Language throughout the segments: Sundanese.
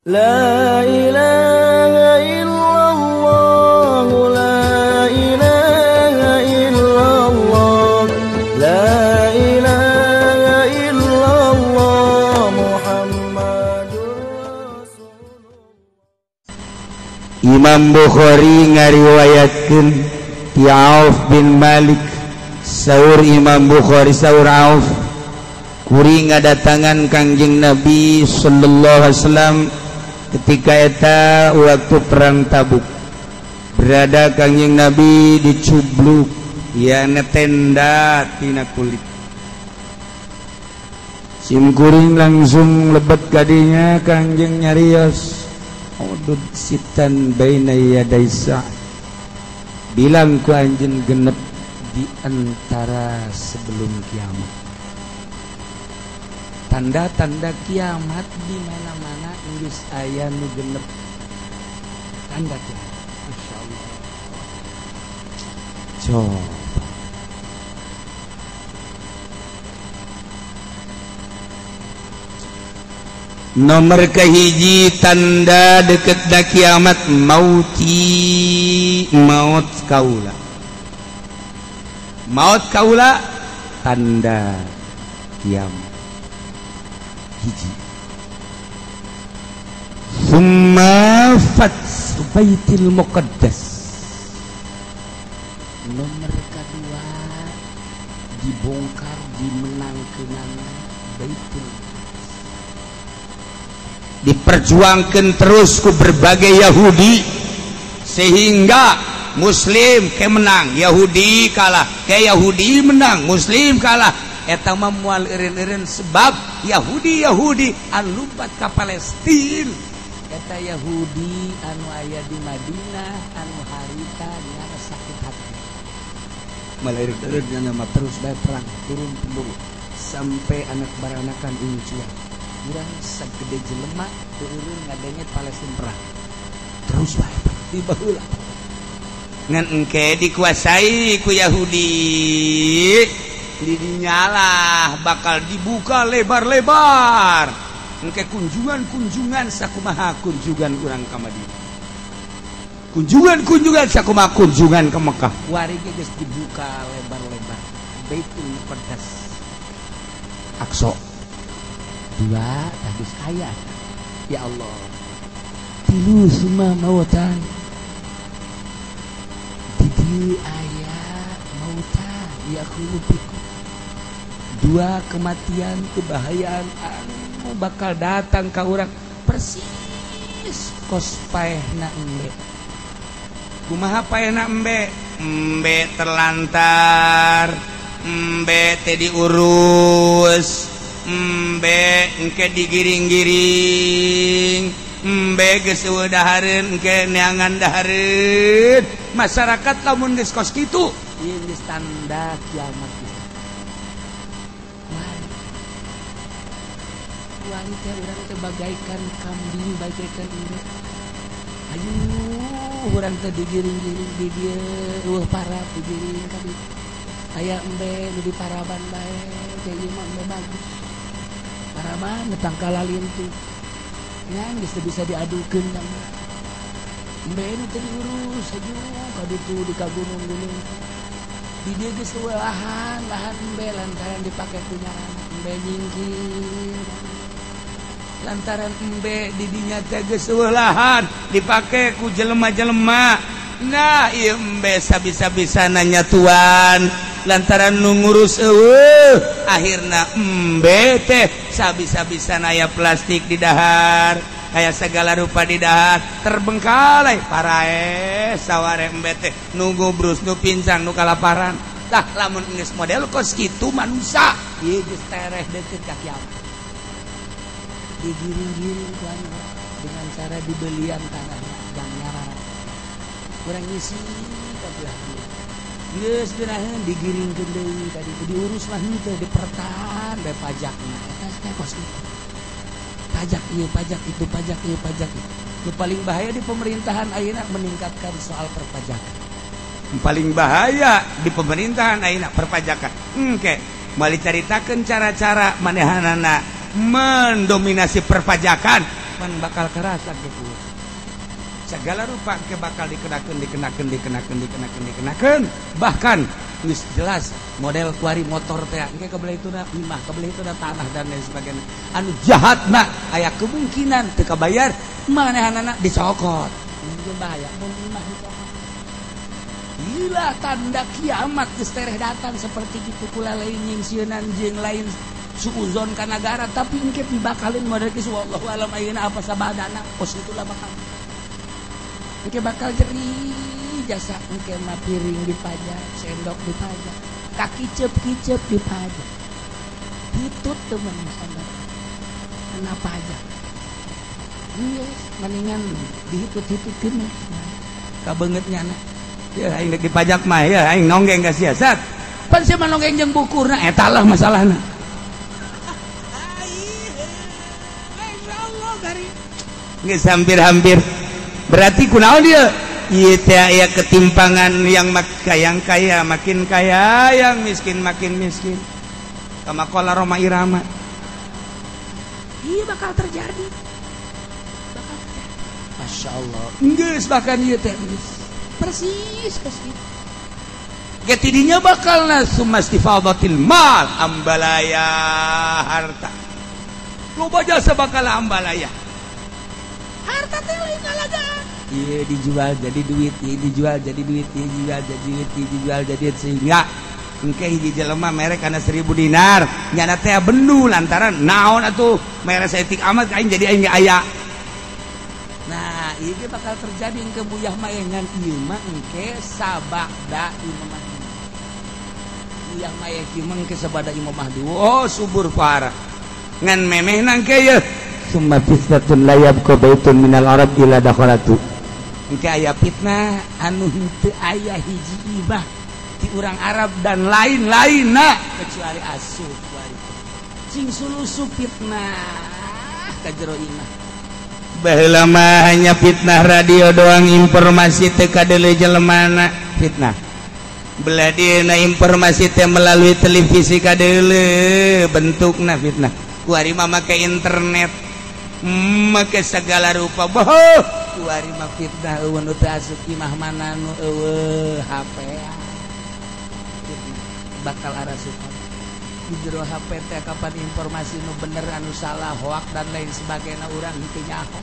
La ilaha illallah, la ilaha illallah, la ilaha illallah Muhammadur Rasulullah. Imam Bukhari ngariwayatkeun ti Auf bin Malik, saur Imam Bukhari saur Auf kuring ngadatangan Kangjeng Nabi sallallahu alaihi wasallam ketika eta waktu perang Tabuk. Berada Kangjeng Nabi dicubluk ya tenda tina kulit. Sim kuring langsung lebet kadinya Kangjeng nyarios, udud sitan baina yadaisa, bilang ku anjeun genep di antara sebelum kiamat. Tanda-tanda kiamat di mana-mana geus aya nu genep. Tanda kiamat. Masyaallah. Coba. Nomor kahiji tanda deketna kiamat mauti, maut kaula. Maut kaula tanda kiamat. Hiji. Summa fats Baitul Muqaddas. Nomor kedua dibongkar dimenangkeunana Baitul Muqaddas. Diperjuangkan terus ku berbagai Yahudi sehingga Muslim ke menang, Yahudi kalah, ke Yahudi menang, Muslim kalah. Eta mah moal eureun-eureun sebab Yahudi-Yahudi anu lumpat ka Palestina. Eta Yahudi anu aya di Madinah anu harita ngarasa sakit hati. Malah eureun-eureun mah terus bae perang turun temurun sampai anak baranakan incuan. Urang sagede jelema teu eureun ngadenge Palestina perang. Terus bae di baheula. Ngan engke dikuasai ku Yahudi. Didinyalah bakal dibuka lebar-lebar. Engke kunjungan-kunjungan sakumaha kunjungan urang ka Madinah. Kunjungan-kunjungan sakumaha kunjungan ke Mekah. Wari ge geus dibuka lebar-lebar. Baitul Muqaddas. Aqsa. Dua tadi aya. Ya Allah. Tilu summa mautan. Di dieu aya mautan ya khulubikum. Dua kematian kebahayaan anu bakal datang ka urang persis kos paehna embe. Kumaha paehna embe? Embe terlantar, embe teh diurus, embe engke digiring-giring, embe geus eueuh dahareun engke neangan dahareun. Masyarakat lamun geus kos kitu ieu geus tanda kiamat. Wali teh urang teh bagaikan kambing, bagaikan ini. Ayo urang teh digiring-giring di dieu, eueuh parab digiring ka dieu. Aya embe nu diparaban bae, teh ieu mah embe bagus. Paraban tangkal lintu. Ngan geus teu bisa diadukeun mah. Embe nu teh diurus aja ka ditu di ka gunung-gunung. Di dieu geus eueuh lahan, lahan embe lantaran dipake ku nyaran embe nyingkir. Lantaran embe didinya teh geus eueuh lahan dipake ku jelema-jelema. Nah ieu embe sabisa-bisa nanya tuan lantaran nu ngurus eueuh akhirna embe teh sabisa-bisa aya plastik di dahar, aya segala rupa di dahar terbengkalai parae saware embe teh nu gobrus nu pincang nu kalaparan. Tah lamun geus model kos kitu manusa ieu geus tereh deukeut ka kiamat. Digiring-giring tuan dengan cara dibelian tanahnya jang nyarara kurang ngisi kabelah dia geus geunaheun digiringkeun deui tadi diurus mah henteu dipertahan bae pajakna eta teh kos kitu. Pajak ieu pajak itu pajak ieu pajak itu. Nu paling bahaya di pemerintahan ayeuna meningkatkan soal perpajakan. Paling bahaya di pemerintahan ayeuna perpajakan. Engke moal dicaritakeun cara-cara manehanana mendominasi perpajakan. Pan bakal kerasa gitu. Segala rupa ke bakal dikenakeun dikenakeun dikenakeun dikenakeun dikenakeun. Bahkan geus jelas model kuari motor teh engke kebelah itu na imah, kebelah itu na tanah dan lain sebagainya. Anu jahatna aya kemungkinan teu kabayar manehanana dicokot. Ini bahaya mun imah dicokot. Gila tanda kiamat geus tereh datang seperti kitu kula lain nyingsieunan jeung lain suuzon ka nagara tapi engke dibakalin model kieu wallahu alam ayeuna apa sabadana pos itulah bakal. Engke bakal jerih jasa engke mah piring dipajak, sendok dipajak, kaki kicep-kicep dipajak. Hitut teman sendok. Kena pajak. Geus mendingan dihitut-hitutkeun kabeungeut nyana. Ya aing dek dipajak mah ya aing nonggeng ka siasat. Pan sia mah nonggeng jeung bukurna eta lah masalahna. Insyaallah gari. Geus hampir-hampir. Berarti kunaon dia? Ieu teh aya ketimpangan yang yang kaya makin kaya, yang miskin makin miskin. Kama qala Roma Irama. Ieu bakal terjadi. Bakal terjadi. Masya Allah. Geus bahkan ieu teh geus. Persis pasti. Getidinya bakal sumastifadatil mal ambalaya harta. Loba jasa bakal ambalaya. Harta teh lain ngalagaan. Ieu dijual jadi duit, ieu dijual jadi duit, ieu dijual jadi duit, ieu dijual jadi duit sehingga engke hiji jelema mere kana 1000 dinar, nyana teh bendu lantaran naon atuh mere saeutik amat aing jadi aing aya. Nah, ieu ge bakal terjadi engke buyah mah ngan ieu mah engke sabada Imam Mahdi. Buyah mah ieu mah engke sabada Imam Mahdi. Oh, subur parah. Ngan memehna engke ye. Summa fitnatun la yabqa baitun minal arab illa dakhalatu. Engke aya fitnah anu henteu aya hiji ibah ti urang Arab dan lain-lainna kecuali asup kuari. Cing sulusup fitnah ka jero imah. Baheula mah hanya fitnah radio doang informasi teu kadeuleu jelemana fitnah. Belah dieuna informasi teh melalui televisi kadeuleu bentukna fitnah. Kuari mah make internet make segala rupa boh kuari mah fitnah eueun nu teu asup imah mana nu eueuh HP fitnah bakal arasup di jero HP teh kapan informasi nu bener anu salah hoak dan lain sebagainya urang henteu nyaho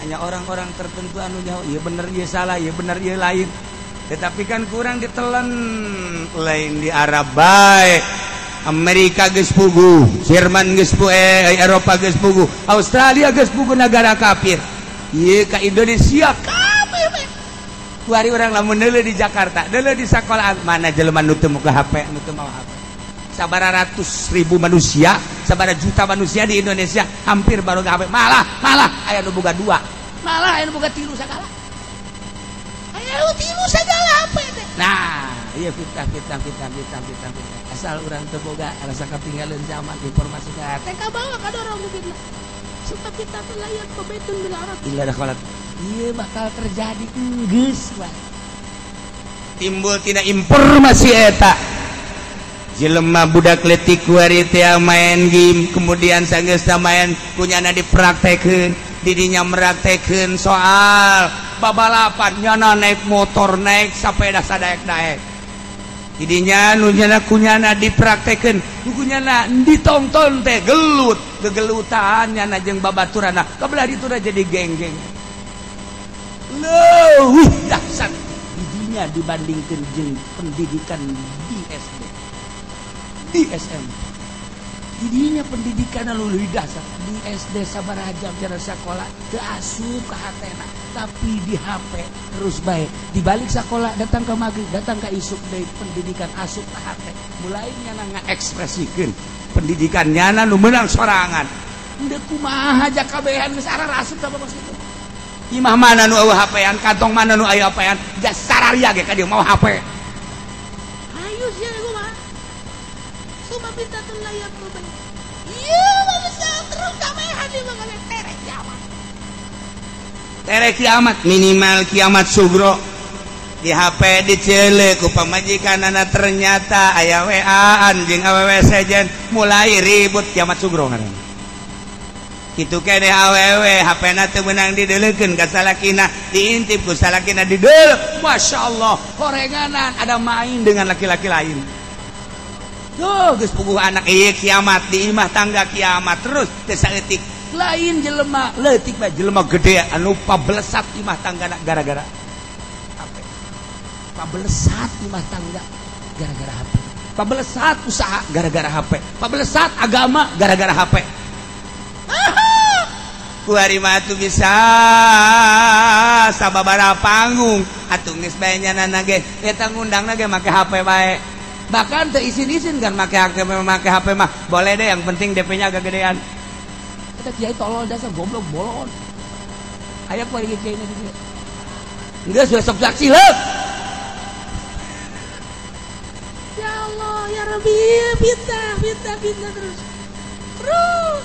hanya orang-orang tertentu anu nyaho ieu bener ieu salah ieu bener ieu lain tetapi kan kurang ditelan lain di Arab bae Amerika geus puguh, Jerman geus puguh, Eropa geus puguh, Australia geus puguh negara kafir. Ieu ka Indonesia kafir. Kuari urang lamun deuleu di Jakarta, deuleu di sakolaan mana jelema nu teu muka HP, nu teu mawa HP. Sabara ratus ribu manusia, sabara juta manusia di Indonesia hampir baru HP. Malah, malah aya nu boga 2. Malah aya nu boga 3 sagala. Aya nu 3 sagala HP teh. Nah, iya fitnah fitnah fitnah fitnah fitnah fitnah. Asal urang teu boga rasa ketinggalan zaman informasi ka teh kabawa kadorong fitnah. Supaya kita layak pebetun bil arab illa dakhalat. Ieu bakal terjadi geus wae. Timbul tina informasi eta. Jelema budak leutik kuari teh main game, kemudian sanggeusna main kunyana dipraktekeun, didinya meraktekeun soal babalapan nyana naik motor naik sapeda sadaek-daek. Didinya nu nyana kunyana dipraktekeun, nu kunyana ditonton teh gelut, gegelutan nyana jeung babaturana, kabelah ditu jadi geng-geng. Leuwih dahsyat didinya dibandingkeun jeung pendidikan di SD. Di SMP. Didinya pendidikan leuwih dahsyat di SD sabaraha jam cara sakola teu asup ka hatena, tapi di HP terus bae. Di balik sekolah datang ke maghrib, datang ke isuk deui pendidikan asup ka hate. Mulai nyana ngaekspresikeun pendidikan nyana nu meunang sorangan. Endeu kumaha jakabehan geus ararasup tah kos kitu. Imah mana nu eueuh HP-an, kantong mana nu aya HP-an, jas sararia ge ka dieu mau HP. Hayu sia kumaha? Suma fitnatun la yabqa bain. Ieu mah bisa terus kabehan ieu mah terek kiamat. Terek kiamat minimal kiamat sugro. Di HP diceuleuh ku pamajikanana ternyata aya WA-an jeung awewe sejen mulai ribut kiamat sugro ngaranna. Kitu keneh awewe HP-na teu meunang dideuleukeun ka salakina, diintip ku salakina dideuleuh. Masya Allah, horenganan ada main dengan laki-laki lain. Tuh geus puguh anak ieu kiamat di imah tangga kiamat terus teu saeutik. Lain jelema leutik bae jelema gede anu pabelesat imah tanggana gara-gara HP. Pabelesat imah tangga gara-gara HP. Pabelesat usaha gara-gara HP. Pabelesat agama gara-gara HP. Kuari mah atuh bisa sababaraha panggung atuh geus bae nyanana ge eta ngundangna ge make HP bae. Bahkan teu isin-isin kan make HP make HP mah boleh deh yang penting DP-nya agak gedean. Eta kiai tolol dasar goblok bolon. Aya kuari kiai na di dieu. Geus we sok saksi leuk. Ya Allah ya Rabbi, fitnah fitnah fitnah terus. Terus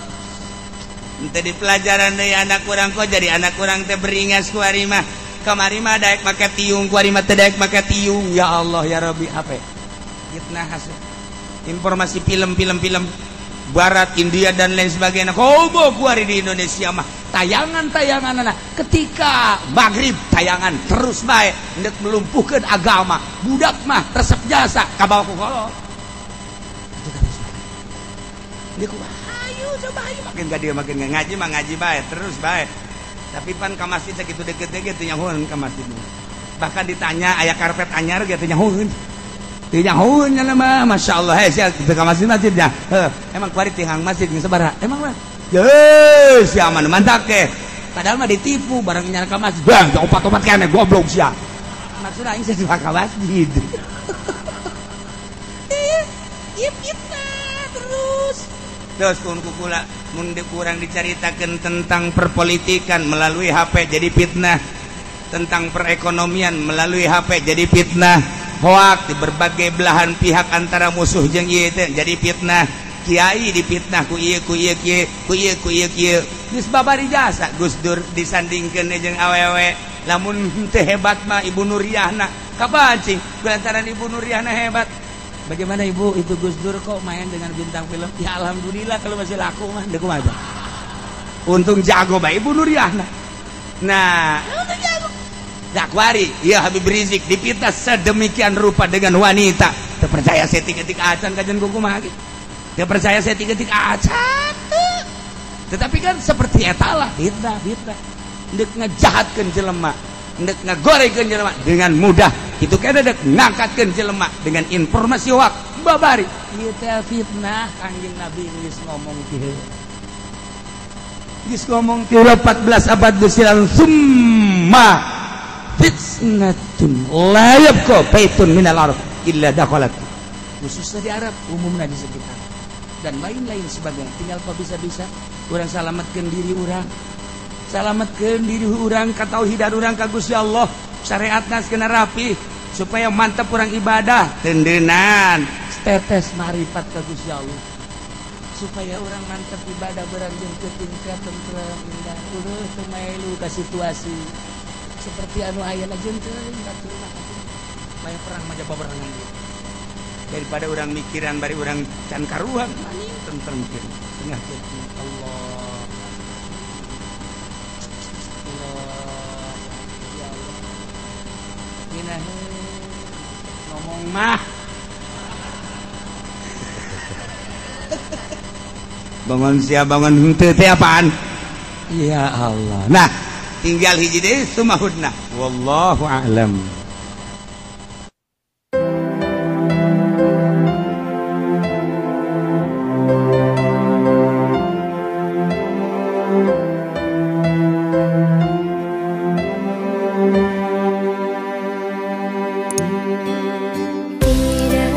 ente di pelajaran deui anak kurang kok jadi anak kurang teh beringas ku ari mah. Kamari mah daek make tiung, ku ari mah teu daek make tiung. Ya Allah ya Rabbi, HP. Fitnah asup. Informasi film-film film barat, India dan lain sebagainya. Komo ku ari di Indonesia mah tayangan-tayangan anak ketika maghrib tayangan terus bae hendak melumpuhkeun agama. Budak mah resep jasa kabawa ku kolot. Dia kumaha? Coba ayo makin gak dia makin gak ngaji mah ngaji bae terus bae. Tapi pan ka masjid sakitu deket-deket teu nyahoeun ka masjid. Bahkan ditanya aya karpet anyar ge teu nyahoeun. Teu nyahoeun nya mah masyaallah heh sia teu ka masjid masjidnya. Heuh, emang kuari tihang masjid geus sabaraha? Emang mah. Yeuh, sia mah mantak ge. Padahal mah ditipu bareng nyana ka masjid. Bang, opat-opat kene goblok sia. Maksudna aing sia ka masjid. Ieu fitnah terus. Terus kukula mun kurang diceritakan tentang perpolitikan melalui HP jadi fitnah, tentang perekonomian melalui HP jadi fitnah, hoak di berbagai belahan pihak antara musuh jeung ieu teh jadi fitnah, kiai dipitnah ku ieu ku ieu kieu ku ieu ku ieu kieu. Geus babari jasa Gus Dur disandingkeun jeung awewe, lamun teu hebat mah Ibu Nuriahna kapancing lantaran Ibu Nuriahna hebat. Bagaimana ibu itu Gus Dur kok main dengan bintang film? Ya alhamdulillah kalau masih laku mah deuk aja. Untung jago bae Ibu Nuriahna. Nah, untung jago. Dakwari, ya Habib Rizik dipitnah sedemikian rupa dengan wanita. Teu percaya saya tiga-tiga acan kajian kumaha ge. Teu percaya saya tiga-tiga acan. Tetapi kan seperti eta lah fitnah fitnah. Deuk ngejahatkeun jelema, deuk ngagorengkeun jelema dengan mudah. Itu kena dek ngangkatkeun jelema dengan informasi hoak babari. Ieu teh fitnah Kangjeng Nabi geus ngomong kieu. Geus ngomong kieu 14 abad geus silang summa fitnatun la yabqa baitun minal arab illa dakhalat. Khususnya di Arab, umumnya di sekitar dan lain-lain sebagainya. Tinggal kok bisa-bisa urang salametkeun diri urang. Salametkeun diri urang ka tauhidan urang ka Gusti Allah. Syariatna kena rapi supaya mantap orang ibadah tendenan tetes marifat ka Gusti Allah supaya orang mantap ibadah beranjing ke tingkat tentrem indah udah teu melu ka situasi seperti anu aya jeung teuing batur mah bae perang mah babarengan daripada orang mikiran bari orang can karuhan maning tentrem tengah tengah Allah ngomong mah bangun siap bangun henteu teh apaan ya Allah. Nah tinggal hiji deui sumahudna wallahu a'lam. Tidak